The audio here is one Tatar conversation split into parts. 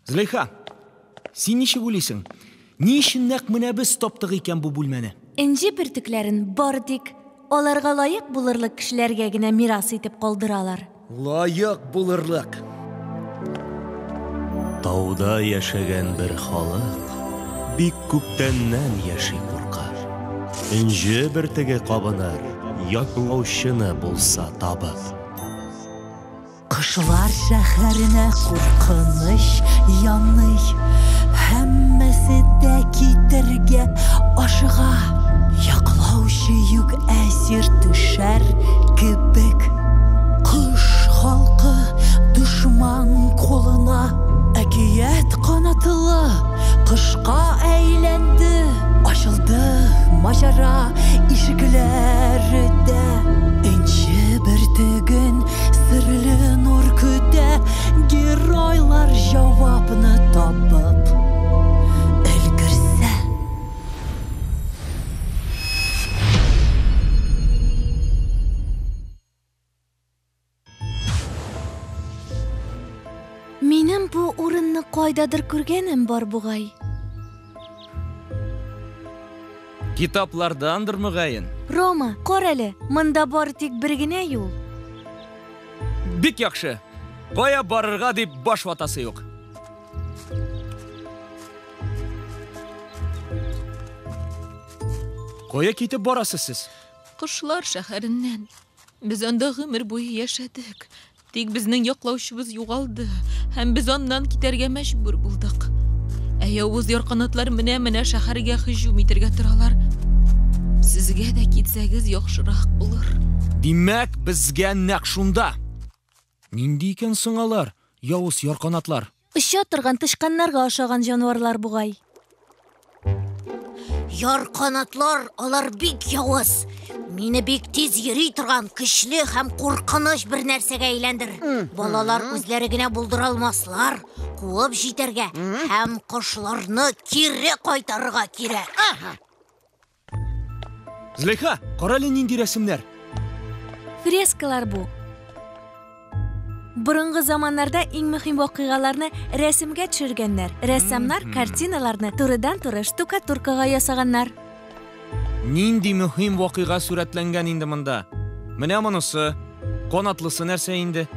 Зөләйха, син ничек уйлыйсың? Ни өчен нәкъ менә без таптык икән бу бүлмәне? Энҗе бөртекләрен бары тик аларга лаек булырлык кешеләргә генә мирас итеп калдыралар. Лаек булырлык. Тауда яшәгән бер халык бик күптәннән яши курка. Энҗе бөртеге кабыныр, яклаучыны булса табып. Кошлар шәһәренә куркыныч яный. Һәммәсе дә китәргә ашыга. Яклаучы юк, әсир төшәр кебек. Кош халкы дошман кулына. Әкият канатлы кошка әйләнде. Ачылды маҗара ишекләре дә. Энҗе бөртеген серле нур көтә. Геройлар җавапны табып өлгерсә. Минем бу урынны кайдадыр күргәнем бар бугай. Китаплардандыр мөгаен. Рома, кара әле, монда бары тик бер генә юл. Бик яхшы. Кая барырга дип баш ватасы юк. Кая китеп барасыз сез? Кошлар шәһәреннән. Без анда гомер буе яшәдек. Тик безнең яклаучыбыз югалды һәм без аннан китәргә мәҗбүр булдык. Ә явыз ярканатлар менә-менә шәһәргә һөҗүм итәргә торалар. Сезгә дә китсәгез яхшырак булыр. Димәк, безгә нәкъ шунда. Нинди икән соң алар, явыз ярканатлар? Оча торган тычканнарга ошаган җанварлар бугай. Ярканатлар, алар бик явыз. Мине бик тиз йөри торган көчле һәм куркыныч бер нәрсәгә әйләндер. Балалар үзләре генә булдыра алмаслар. Куып җитәргә һәм кошларны кире кайтарырга кирәк. Зөләйха, кара әле нинди рәсемнәр. Фрескалар бу. Борынгы заманнарда иң мөһим вакыйгаларны рәсемгә төшергәннәр. Рәссамнар картиналарны турыдан-туры штукатуркага ясаганнар. Нинди мөһим вакыйга сурәтләнгән инде монда? Менә монысы, канатлысы нәрсә инде?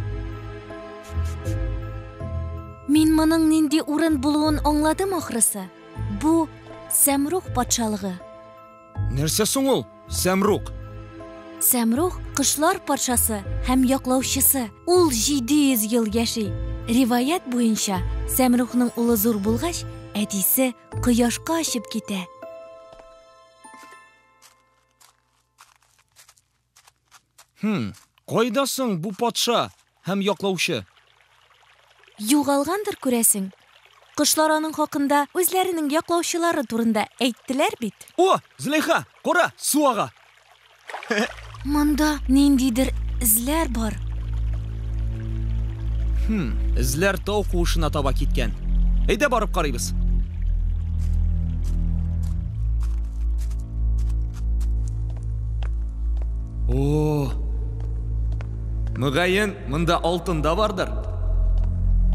Мин моның нинди урын булуын аңладым ахрысы. Бу Сәмрух патшалыгы. Нәрсә соң ул? Сәмрух. Сәмрух кошлар патшасы һәм яклаучысы. Ул 700 ел яши. Риваять буенча, Сәмрухның улы зур булгач, әтисе кояшка очып китә. Хм, кайда соң бу патша һәм яклаучы? Югалгандыр күрәсең. Кошлар аның хакында үзләренең яклаучылары турында әйттеләр бит. О, Зөләйха, кара, су ага. Монда ниндидер эзләр бар. Хм, эзләр тау куышына таба киткән. Әйдә барып карыйбыз. О! Мөгаен, монда алтын да бардыр.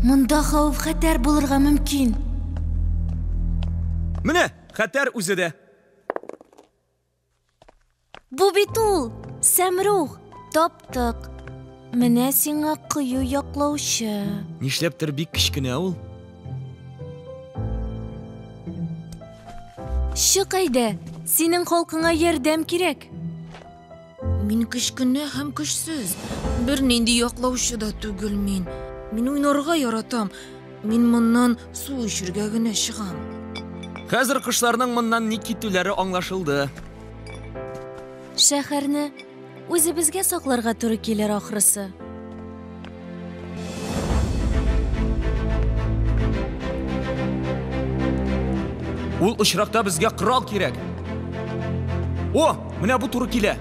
Монда хәвеф-хәтәр булырга мөмкин. Менә, хәтәр үзе дә. Бу бит ул, Сәмрух. Таптык. Менә сиңа кыю яклаучы. Нишләптер бик кечкенә ул. Чык әйдә, синең халкыңа ярдәм кирәк. Мин кечкенә һәм көчсез. Бернинди яклаучы да түгел мин. Мин уйнарга яратам. Мин моннан су эчәргә генә чыгам. Хәзер кошларның моннан ник китүләре аңлашылды. Шәһәрне үзебезгә сакларга туры килер ахрысы. Ул очракта безгә корал кирәк. О, менә бу туры килә.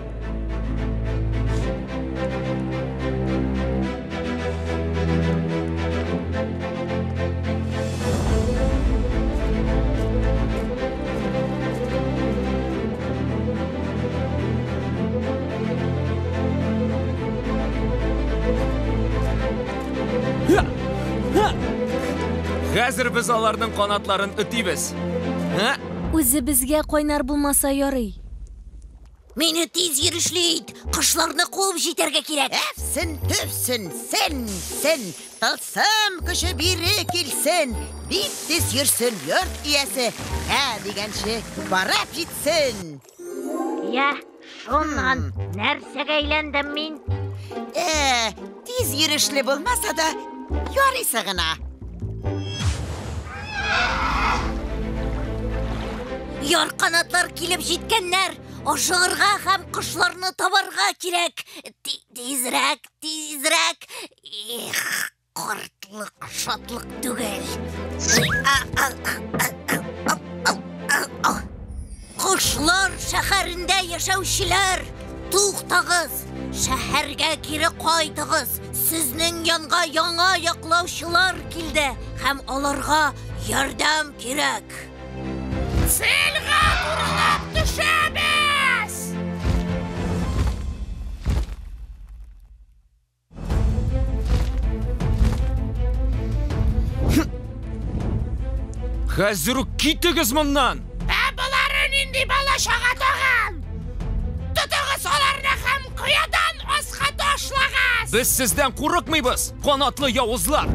Ха! Ха! Хәзер без аларның канатларын өтибез. Ә? Үзебезгә кайнар булмаса ярый. Мине тиз йөрешле ит, кошларны куып җитәргә кирәк. Әфсен, төфсен, сен, сен, тылсым көче бире килсен. Бик тиз йөрсен йорт иясе, ә дигәнче барып җитсен. Я, шуннан нәрсәгә әйләндем мин? Э, тиз йөрешле булмаса да, ярыйсы гына. Ярканатлар килеп җиткәннәр. Ашыгырга һәм кошларны табарга кирәк. Тизрәк, тизрәк. Их, картлык шатлык түгел. Кошлар шәһәрендә яшәүчеләр, туктагыз, шәһәргә кире кайтыгыз. Сезнең янга яңа яклаучылар килде һәм аларга ярдәм кирәк. Цельгә турылап төшәбез! Хәзер үк китегез моннан! Ә болары нинди бала-чага тагын? Тотыгыз аларны һәм кыядан аска ташлагыз! Без сездән курыкмыйбыз, канатлы явызлар!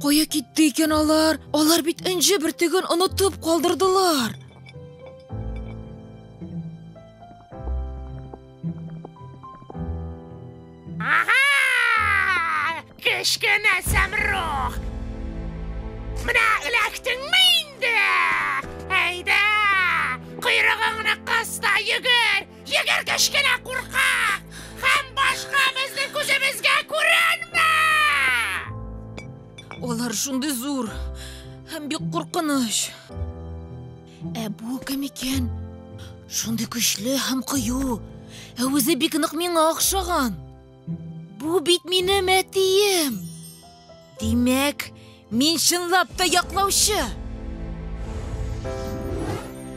Кая китте икән алар? Алар бит энҗе бөртеген онытып калдырдылар. Ага! Кечкенә Сәмрух! Менә эләктеңме инде? Әйдә! Койрыгыңны кыс та йөгер! Йөгер, кечкенә куркак! Һәм башка безнең күзебезгә күренмә! Алар шундый зур һәм бик куркыныч. Ә бу кем икән? Шундый көчле һәм кыю. Ә үзе бик нык миңа охшаган. Бу бит минем әтием. Димәк, мин чынлап та яклаучы.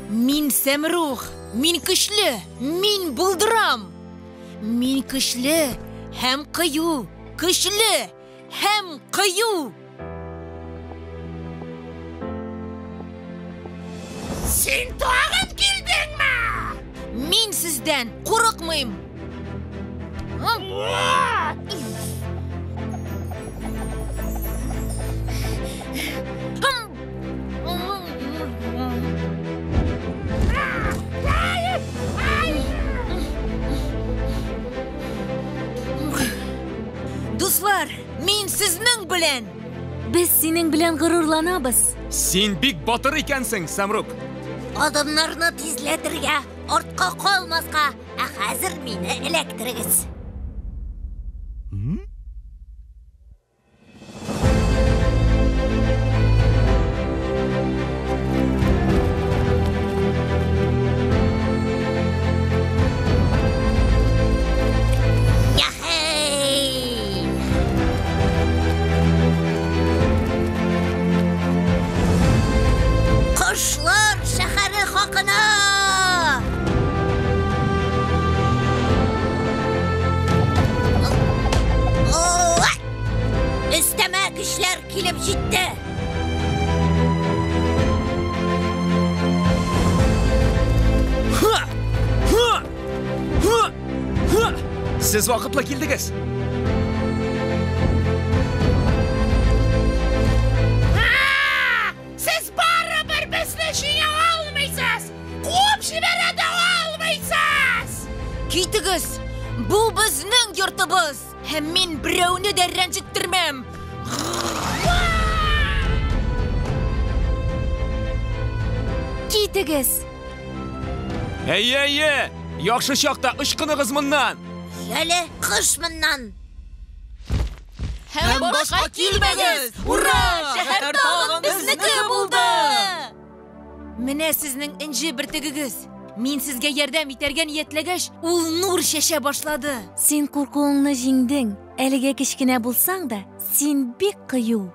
Мин Сәмрух, мин көчле, мин булдырам. Мин көчле һәм кыю, көчле һәм кыю. Син тагын килдеңме? Мин сездән курыкмыйм. Дуслар, мин сезнең белән! Без синең белән горурланабыз. Син бик батыр икәнсең, Сәмрук. Адымнарны тизләтергә, артка калмаска, ә хәзер мине эләктерегез. Яхей! Кошлар шәһәре хакына! О! Өстәмә көчләр килеп җитте. Ха! Ха! Ха! Ха! Сез вакытлы килдегез. Сез барыбер безне җиңә алмыйсыз! Куып җибәрә дә алмыйсыз! Китегез! Бу безнең йортыбыз! Һәм мин берәүне дә рәнҗеттермәм! Китегез! Әйе, әйе! Яхшы чакта ычкыныгыз моннан! Яле, кыш моннан! Һәм башка килмәгез! Ура! Шәһәр тагын безнеке булды! Менә сезнең энҗе бөртегегез. Мин сезгә ярдәм итәргә ниятләгәч, ул нур чәчә башлады. Син куркуыңны җиңдең. Әлегә кечкенә булсаң да, син бик кыю.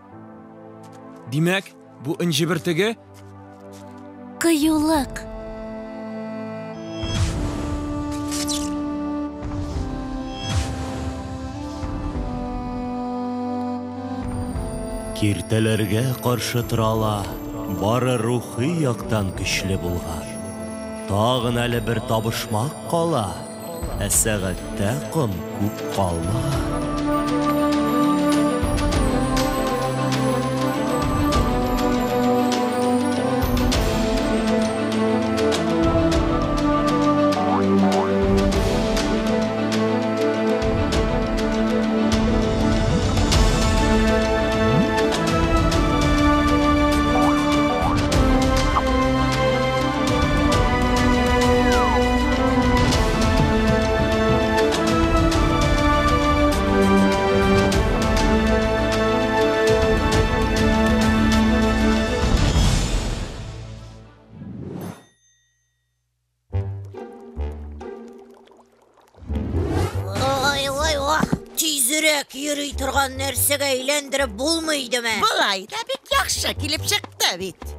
Димәк, бу энҗе бөртеге Кыюлык. Киртәләргә каршы тора ала, бары рухи яктан көчле булган. Тагын әле бер табышмак кала, ә сәгатьтә ком күп калмаган. Ой, ой, ой, тизрәк йөри торган нәрсәгә әйләндереп булмый идеме? Болай да бик яхшы килеп чыкты бит.